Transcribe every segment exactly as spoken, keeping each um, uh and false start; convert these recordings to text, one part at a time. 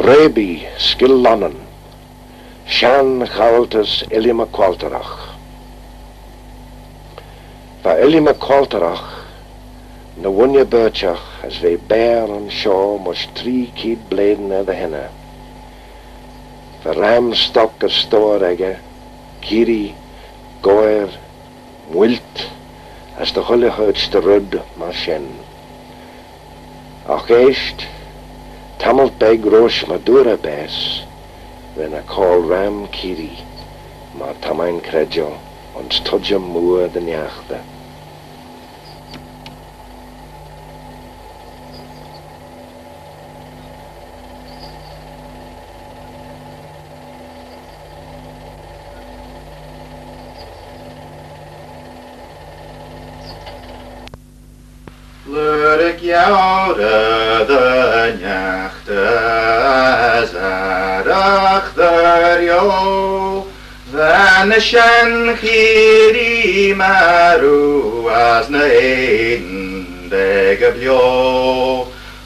Raby, Skyll Lonnan. Shenn ghoalltys Illiam y Qualtyragh. Va Illiam y Qualtyragh ny ghooinney berçhagh as v'eh baghey ayns shoh mysh tree keead blein er dy henney. Va ram stock as stoyr echey, kirree, goair, muilt, as dy chooilley ard dy reddyn myr shen. Agh eisht, tammylt beg roish my dooar eh baase, ren eh coayl ram kirree, myr ta mee credjal, ayns tuittym mooar dy niaghtey. Lurg geurey dy niaghtey as arragh dy rio, va ny shenn kirree marroo as ny eayin beggey bio.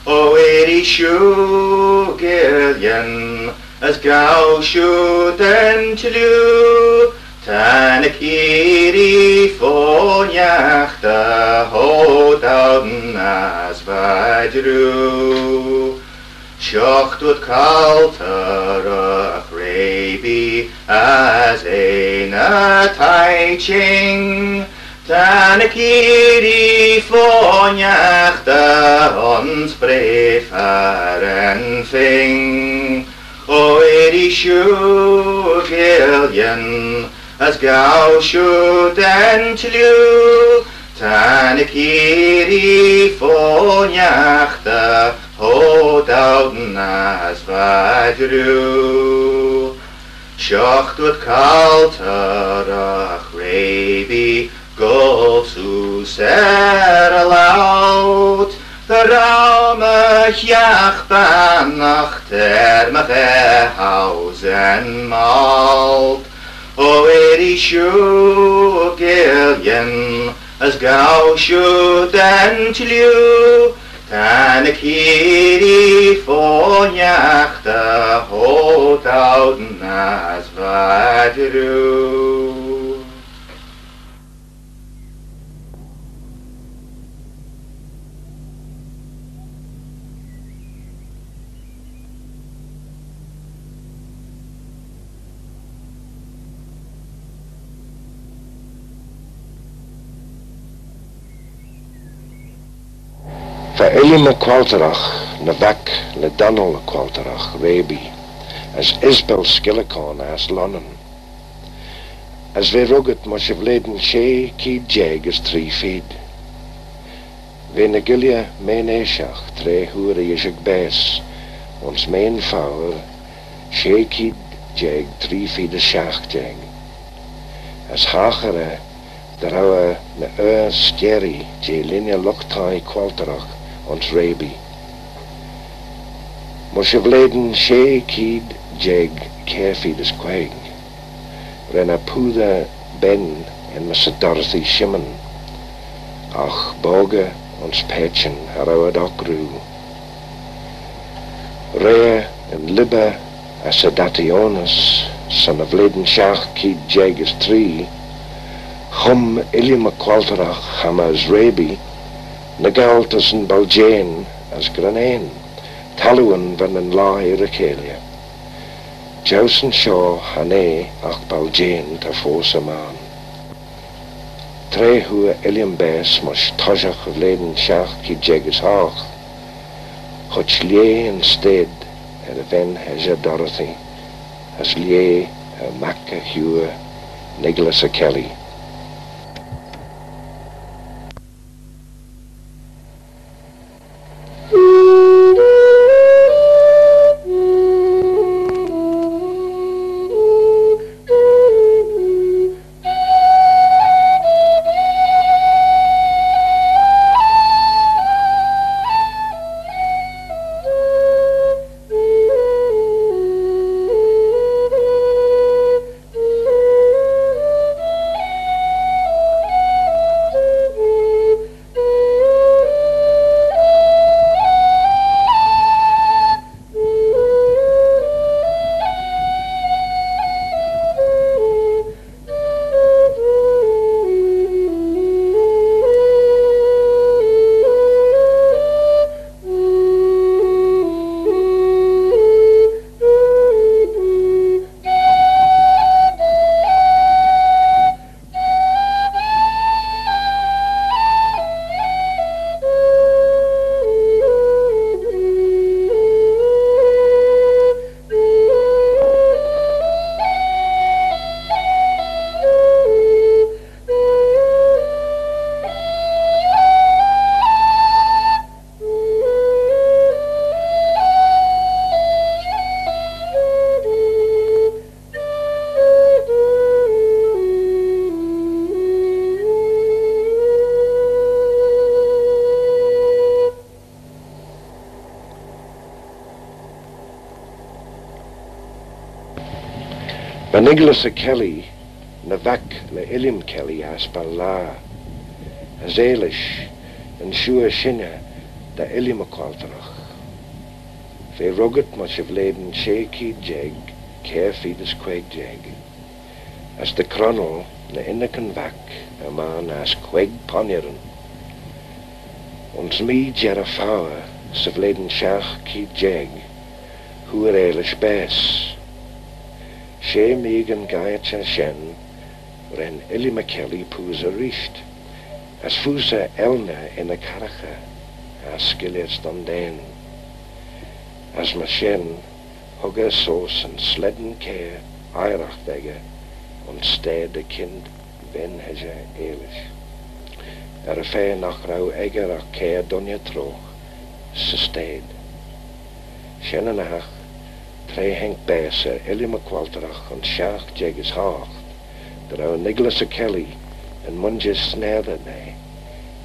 O irree shiu, Gillyn, as gow shiu da'n çhlieu, ta ny kirree fo niaghtey cho dowin as v'ad rieau. Shoh dooyrt Qualtyragh Raby as eh ny thie çhing, ta ny kirree fo niaghtey ayns Bray Farrane Fing. O irree shiu, Gillyn, as gow shiu da'n çhlieu, ta ny kirree fo niaghtey cho dowin as v'ad rieau. Shoh dooyrt Qualtyragh Raby, goll seose er y loayrt, dy row my hiaghtinagh er my ghaa housane moalt. O irree shiu, Gillyn, as gow shiu da'n çhlieu, ta ny kirree fo niaghtey cho dowin as v'ad rieau. Va Illiam y Qualtyragh ny vac le Donnell y Qualtyragh, Raby, as Isbel Skillicorn ass Lunnin, as v'eh ruggit mysh y vlein shey keead jeig as tree feed. V'eh ny guilley mean-aashagh tra hooar e yishig baase, ayns Mean Fouyir, shey keead jeig tree feed as shiaght jeig. As haghyr eh dy row eh ny ayr s'jerree jeh linney lught-thie Qualtyragh ayns Raby. Mysh y vlein shey keead jeig kiare feed as queig, ren eh poosey ben enmyssit Dorothy Shimmin, agh boggey ayns paitçhyn cha row ad oc rieau. Rere yn liber as y Dateoanys son y vlein shiaght keead jeig as tree, chum Illiam y Qualtyragh chammah as Raby ny ghoalltysyn Baljean as Grenane, thallooyn va nyn lhie ry-cheilley. Jousyn shoh cha nee agh Baljean ta foast er mayrn. Tra hooar Illiam baase mysh toshiaght y vlein shiaght keead jeig as hoght, huitt lieh yn stayd er y ven heshey Dorothy, as lieh er mac y hooar, Nicholas y Kelly. Va Nicholas y Kelly, ny vac le Illiam Kelly ass Ballaa, as Eaylish, yn shooyl shinney da Illiam y Qualtyragh. V'eh ruggit mysh y vlein shey keead jeig, kiare feed as queig jeig. As dy cronnal ny ynnykyn vac er mayrn ass queig ponneryn. Ayns Mee Jerrey Fouyir 'sy vlein shiaght keead jeig, hooar Eaylish baase. Shey meeghyn geiyrt er shen ren Illiam y Kelly poosey reesht, as foast er ellney er ny karraghey, as skilley er Stundayn. As myr shen, hug eh seose yn slane kair ouraght echey ayns stayd y keayrt ven-heshey Eaylish, er y fa nagh row echey agh kiare dooinney trogh 'sy stayd. Shen yn aght, tra haink baase er Illiam y Qualtyragh ayns shiaght jeig as hoght, dy row Nicholas y Kelly, yn mooinjer snaadey,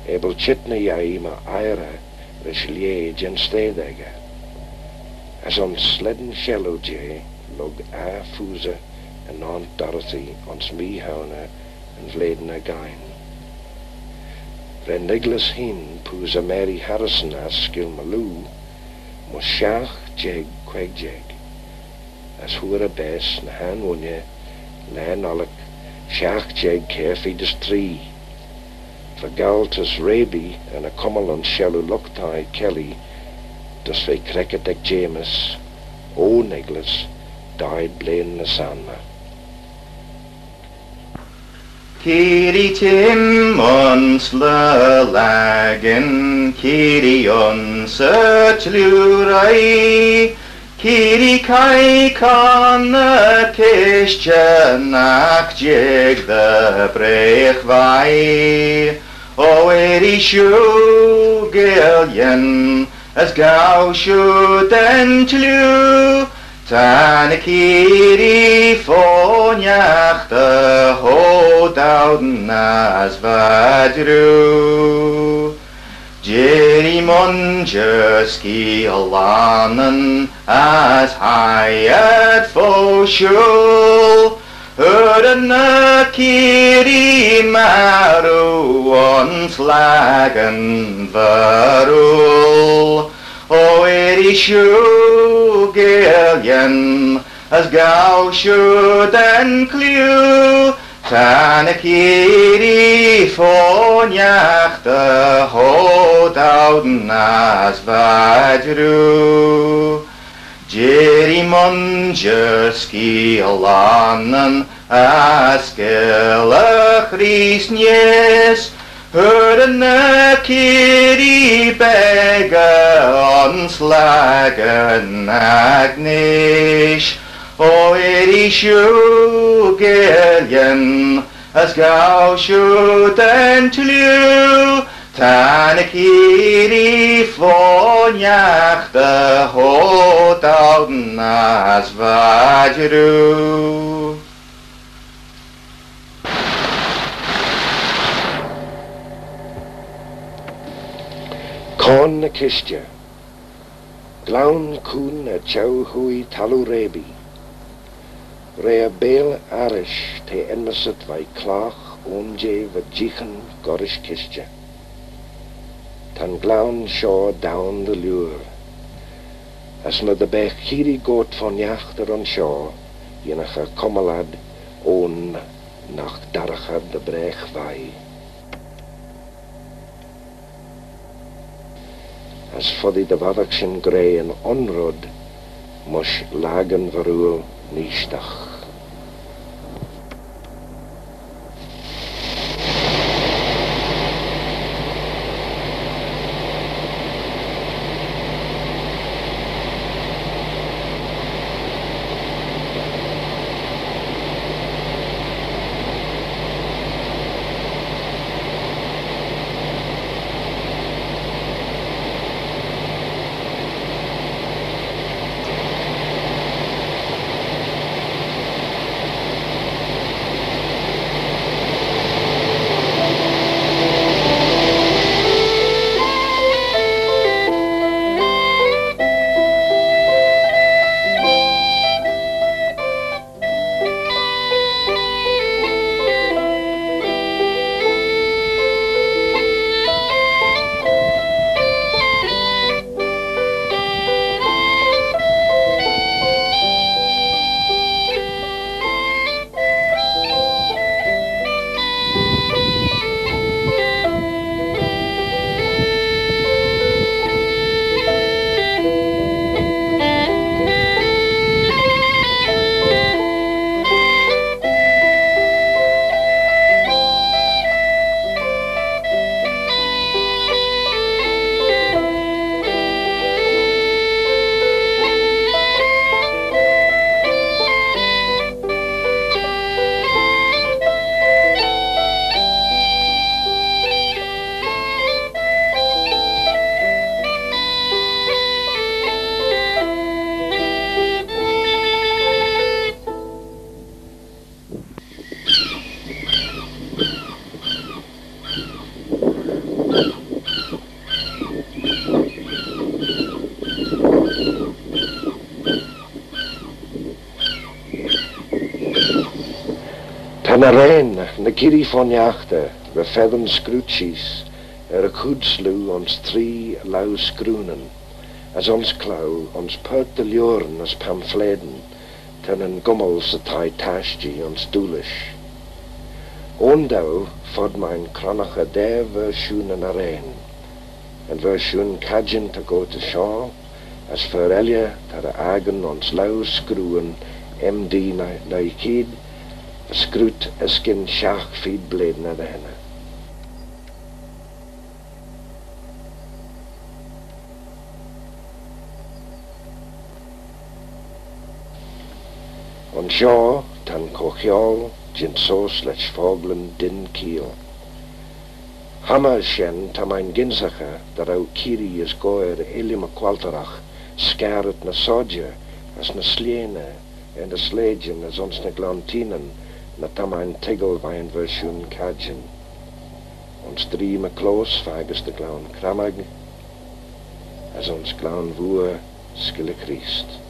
abyl çheet ny yei myr oirey rish lieh jeh'n stayd echey. As ayns slane shilley jeh lurg eh foast er yn Aunt Dorothy ayns Mee Houney yn vlein er giyn. Ren Nicholas hene poosey Mary Harrison ass Skeeyll Malloo mysh shiaght jeig queig jeig, as hooar eh baase ny h-ayrn ghooinney, laa Nollaig, shiaght jeig kiare feed as tree. Va goll tys Raby er ny cummal ayns shilley lught-thie Kelly, dys v'eh creggit ec James, o Nicholas, daeed blein ny s'anmey. Keearree Tim ayns Laa Lakin, Keearree ayns y Çhlieu Roie, Keearree Caie Connor kishtey nagh jeig dy bragh vie. O irree shiu, Gaelyn, as gow shiu da'n çhlieu, ta ny keearree fo niaghtey cho dowin as v'ad rieau. Jerry Munjer Skeealanyn as hie ad fo shooyl, hooar ny keearree marroo ayns laccan varroil. O irree shiu, Gaelyn, as gow shiu da'n çhlieu, ta ny keearree fo niaghtey cho dowin as v'ad rieau. Jerry Munjer Skeealanyn as Gaelg Reese Nice, hooar ny keearree beggey ayns laccan Agnish. O irree shiu, Gaelyn, as gow shiu da'n çhlieu, ta ny keearree fo niaghtey cho dowin as v'ad rieau. Coan ny Kishtey. Gloan coon er çheu-hwoaie thalloo Raby. Rere beeal arrish t'eh enmyssit veih clagh ayn jeh va jeeaghyn gollrish kishtey. Ta'n ghloan shoh dowin dy liooar, as my dy beagh keearree goit fo niaghtey ayns shoh, yinnagh eh cummal ad ayn nagh dorraghey dy bragh vie. As foddee dy voddagh shin gra yn un red mysh laccan varroil neeshtagh. Arrane, ny kirree fo-ghnaaghtey, va feddyn scruit sheese er y chooid sloo ayns tree laue screeunyn, as ayns cloue, ayns paart dy lioaryn as pamphletin, ta nyn cummal 'sy thie tashtee ayns Doolish. Ayndoo, fodmayd creoghey daa version yn arrane. Yn version cadjin ta goit shoh, as fer elley ta ry-akin ayns laue screeun M D nuy, nuy keead, scruit erskyn shiaght feed blein er dy henney. Ayns shoh ta'n co-heol jeant seose lesh focklyn dyn cheeayll. Chammah shen ta mayd gynsaghey dy row kirree as goair Illiam y Qualtyragh scarrit ny sodjey as ny sleayney er ny sleityn as ayns ny glanteenyn na ta mayd toiggal veih'n version cadjin. Ayns Dree my Chloaie faggys dy Ghleann Crammag, as ayns Gleann Vooar Skylley Chreest.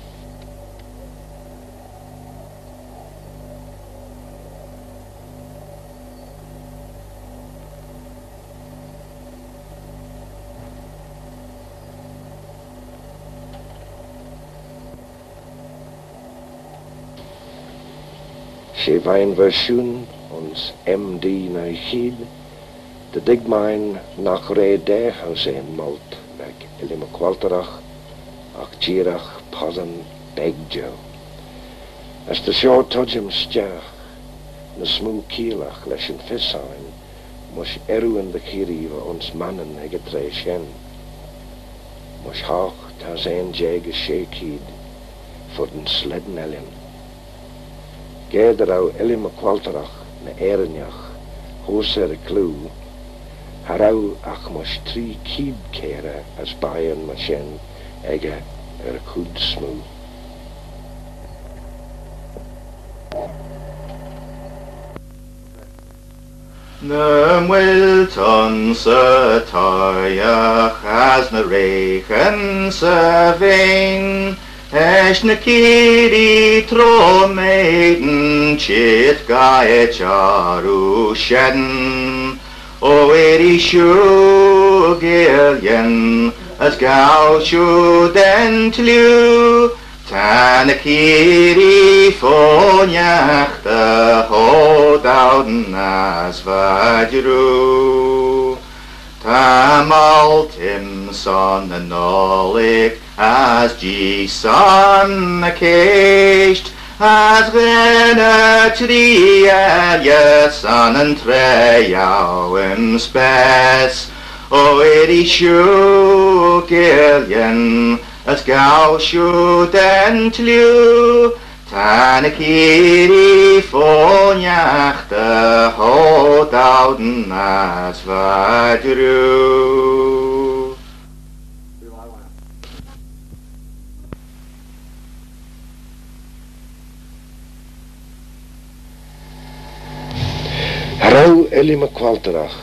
She veih'n version ayns M D nuy keead, dy doiggal mayd nagh row daa housane molt veg Illiam y Qualtyragh, agh jeeragh possan beg jeu. As ta shoh tuittym stiagh ny smoo keeayllagh lesh yn fys ain, mysh earrooyn dy cheearree va ayns Mannin ec y traa shen. Mysh hoght housane jeig as shey keead fud yn slane ellan. Ga dy row Illiam y Qualtyragh ny Èirinagh heose er y clieau, cha row agh mysh tree keead cairey as beiyn myr shen echey er y chooid smoo. Ny muiltyn 'sy toshiaght as ny reaghyn 'sy veain, eisht ny kirree trome yn çheet geiyrt orroo shen. O irree shiu, Gaelyn, as gow shiu da'n chlieu, ta ny kirree fo-ghnaaghtey cho dowin as v'ad rieau. Ta molteem son y Nollaig as jees son y Ceist, as glen y tree elley son yn traa yiow yn spess. O irree shiu, Gaelyn, as gow shiu da'n chlieu, ta ny kirree fo-ghnaaghtey cho dowin as v'ad rieau. Cha row Illiam y Qualtyragh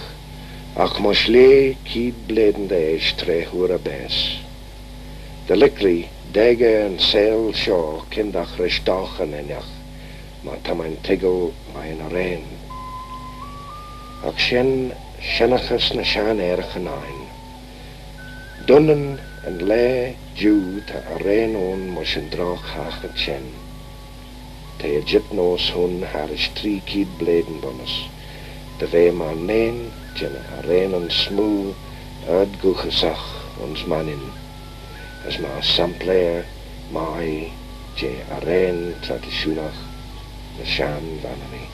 agh mysh lieh keead blein dy eash tra hooar eh baase. Dy licklee, daag eh yn seihll shoh kyndagh rish doghan ennagh, myr ta mayd toiggal veih'n arrane. Agh shen shennaghys ny shenn ayraghyn ain. Dooinney yn laa jiu ta arrane ayn mysh yn drogh-chaghey çhenn. T'eh er jeet neose hooin harrish tree keead blein bunnys, dy ve myr nane jeh ny arraneyn smoo ard-ghooghysagh ayns Mannin, as myr sampleyr mie jeh arrane tradishoonagh ny shenn Vanninee.